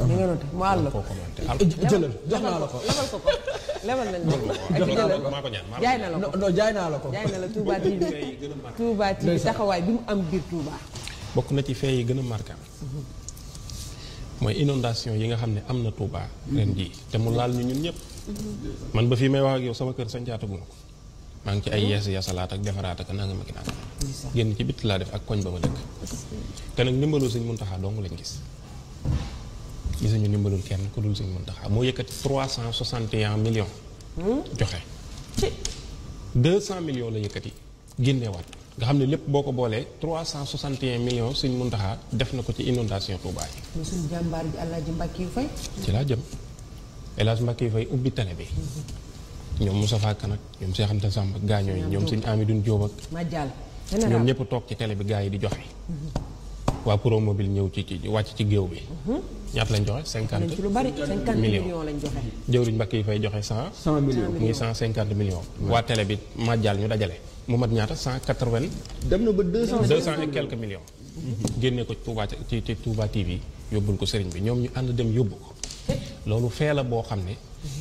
ni nga noté mu àll ko jëlal jox naa la ko lebal ko lebal nañ maa ko ñaan jaay na la ko non jaay naa la ko jaay na la Touba TV Touba TV taxawaay bi mu am biir Touba bokk na ci fee yi gën a marquant mooy inondation yi nga xam ne am na Touba ren jii te mu laal ñu ñun ñëpp man ba fii may wax ak yow sama kër sañcaataguma ko maa ngi ci ay yeesalaat ak defaraat ak nanga ma ki naan génn ci bitt laa def ak koñ ba ma dëkk te nag ndimbalul Sëñ Muntaxa dong lañ gisuñu ndimbalul kenn ku dul Sëñ Muntaxa moo yëkkati 361 millions joxe 200 millions la yëkkati génneewaat nga xam ne lépp boo ko boolee 361 millions Sëñ Muntaxa def na ko ci inondation Touba yi. mooy suñu jàmbaar ji Alaaji Mbàkke yu fay. ci laa jëm El Hadj Mbàkke yu fay ubbi télé bi. ñoom Moustapha Kane ak ñoom Cheikh Anta Samb ak gaañoo yi ñoom Sëñ Amidou Diop ak. Madial ñoom ñëpp toog ci télé bi gaa yi di joxe. waa Promobile ñëw ci wàcc ci géew bi. ñaata lañ joxe 50. ci lu bari 50 millions lañ joxe. jëwriñ Mbàkke yi fay joxe 100 millions muy 150 millions. waa télé bi Madial ñu dajale. mu mat ñaata 180. dem na ba 200 et quelques millions. génne ko Touba ci Touba TV yóbbul ko sëriñ bi ñoom ñu ànd dem yóbbu ko. loolu fee la boo xam ne.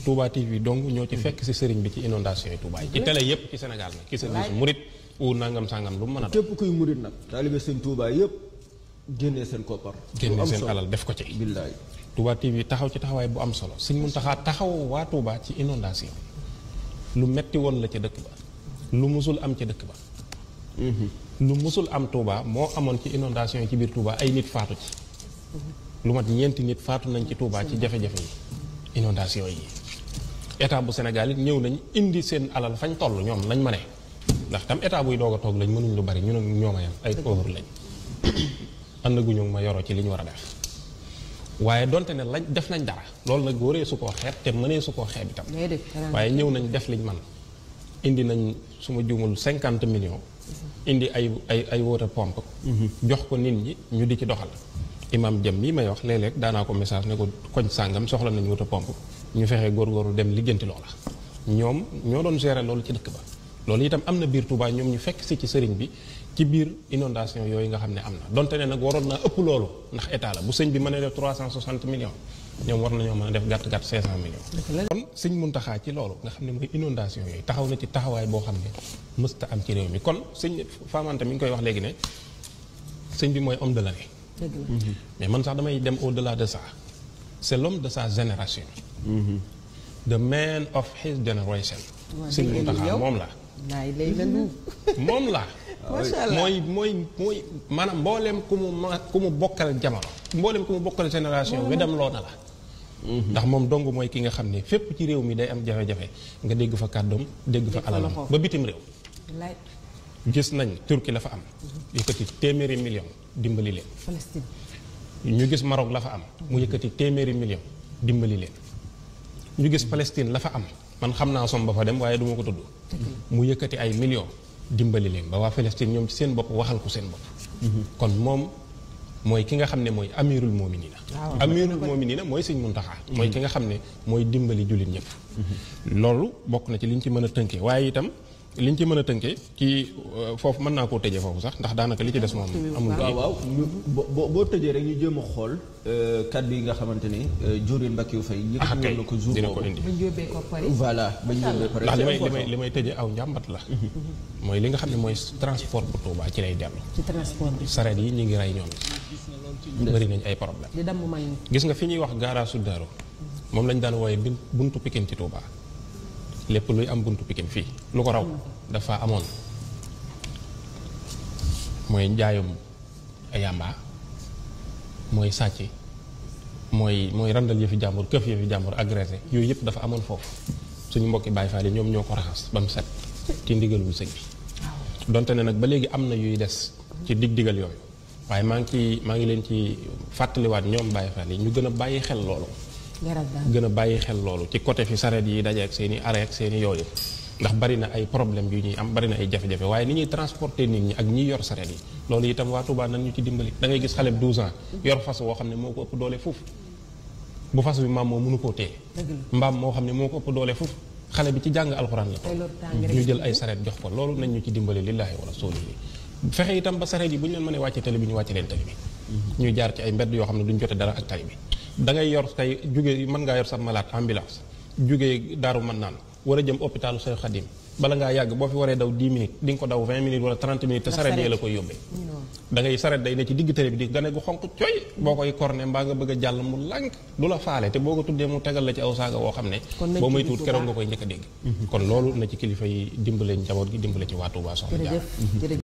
Touba TV dong ñoo ci fekk si sëriñ bi ci inondation yi Touba yi. ci télé yépp ci Sénégal nag. ki service murit ou nangam sangam lu mu mën a doon. képp kuy murit nag. taalibe seen Touba yépp génnee seen koppar. génnee seen alal def ko ci. billaay Touba TV taxaw ci taxawaay bu am solo Sëñ Muntaxa taxaw waa Touba ci inondation lu metti woon la ca dëkk ba. lu musul am ca dëkk ba. lu musul am Touba moo amoon ci inondation yi ci biir Touba ay nit faatu ci. lu mat ñeenti nit faatu nañ ci Touba ci jafe-jafe yi inondation yi. état bu Sénégal it ñëw nañ indi seen alal fañ toll ñoom lañ ma ne ndax tam état buy doog a toog lañ mënuñ lu bari ñu ne ñoom a yam ay pauvre lañ. àndaguñu ma yoroo ci li ñu war a def waaye donte ne lañ def nañ dara loolu nag wëree su koo xeeb te mënee su koo xeeb itam. waaye ñëw nañ def liñ man indi nañ su ma juumul 50 millions. indi ay water pompe. jox ko nit ñi ñu di ci doxal. imam jëm mii may wax léeg-léeg daanaa ko message ne ko koñ sàngam soxla nañ water pompe ñu fexe góorgóorlu dem lijjanti loola. ñoom ñoo doon gérer loolu ci dëkk ba. loolu itam am na biir Touba ñoom ñu fekk si ci sëriñ bi ci biir inondation yooyu nga xam ne am na donte ne nag waroon naa ëpp loolu ndax état la bu sëñ bi mën a def 360 millions ñoom war nañoo mën a def gàtt 500 millions. kon sëñ Muntaxa ci loolu nga xam ne mooy inondation yooyu taxaw na ci taxawaay boo xam ne mësta am ci réew mi kon sëñ Famanta mi ngi koy wax léegi ne sëñ bi mooy homme de l'année. mais man sax damay dem au delà de ça c'est l'homme de sa génération. the man of his generation. sëñ Muntaxa moom la. moom la. macha allah mooy maanaam mboolem ku mu bokkal jamono. mboolem ku mu bokkal génération wedam loo na la. ndax moom dong mooy ki nga xam ne fépp ci réew mi day am jafe-jafe nga dégg fa kàddoom dégg fa alalam ba bitim réew. gis nañ Turquie la fa am. yëkkati téeméeri million dimbali leen. Palestine. ñu gis Maroc la fa am. mu yëkkati téeméeri million dimbali leen. ñu gis Palestine la fa am. man xam naa som ba fa dem waaye duma ko tudd. mu yëkkati ay millions dimbali leen ba waa Palestine ñoom ci seen bopp waxal ko seen bopp. kon moom mooy ki nga xam ne mooy amirul mominina. amirul mominina mooy Sëñ Muntaxa. mooy ki nga xam ne mooy dimbali jullit ñëpp. loolu bokk na ci liñ ci mën a tënkee waaye itam liñ ci mën a tënkee ci foofu mën naa koo tëjee foofu sax ndax daanaka li ci des moom. amul waaw boo tëjee rek ñu jéem a xool kàddu yi nga xamante ne Diorine Mbacke yu fay. yëpp ñëw na ko jour dina ko indi. voilà bañ yóbbee pare. ndax li may tëjee aw njàmbat la. mooy li nga xam ne mooy transport bu Touba ci lay dellu. ci transport bi. sareet yi ñu ngi rey ñoom. bëri nañ ay problème di damm mag gis nga fi ñuy wax garage Daaru moom lañ daan wooye buntu Pikine ci Touba. lépp luy am buntu Pikine fii lu ko raw dafa amoon mooy njaayum yàmba mooy sàcc mooy randal yëfi jàmbur këf yëfi jàmbur agressé yooyu yëpp dafa amoon foofu suñu mbokki Baay Faal yi ñoom ñoo ko raxas ba mu set ci ndigalul sëñ bi donte ne nag ba léegi am na yuy des ci dig-digal yooyu waaye maa ngi leen ci fàttaliwaat ñoom Baay Faal yi ñu gën a bàyyi xel loolu gën a bàyyi xel loolu ci côté fi sareet yi daje ak seen i arrêt ak seen i yooyu ndax bari na ay problème yu ñuy am bari na ay jafe-jafe waaye ni ñuy transporter nit ñi ak ñi yor sareet yi loolu itam waa Touba nan ñu ci dimbali da ngay gis xale bu 12 ans yor fas woo xam ne moo ko ëpp doole foofu bu fas bi maam moo mënu koo téye mbaam moo xam ne moo ko ëpp doole foofu xale bi ci jàng alxuraan la toog ñu jël ay sareet jox ko loolu nañ ñu ci dimbali lillaahi wa rasuulihi fexe itam ba sareet yi bu ñu leen mënee wàcce tali bi ñu wàcce leen tali bi ñuy jaar ci ay mbedd yoo xam ne duñ jote dara ak tali bi da ngay yor tey jóge mën ngaa yor sa malade ambulance jóge Daaru Mannaan war a jëm hôpitalu Seex Xadim bala ngaa yàgg boo fi waree daw 10 minutes di nga ko daw 20 minutes wala 30 minutes te saret yee la koy yóbbee da ngay saret day ne ci digg télé bi di gane gu xonq coy boo koy korne mbaa nga bëgg a jàll mu lànk du la faale te boo ko tuddee mu tegal la ci aw saaga woo xam ne boo may tuut keroog nga koy njëkk a dégg kon loolu na ci kilifa yi dimbale njaboot gi dimbale ci waa Touba soxna Jaara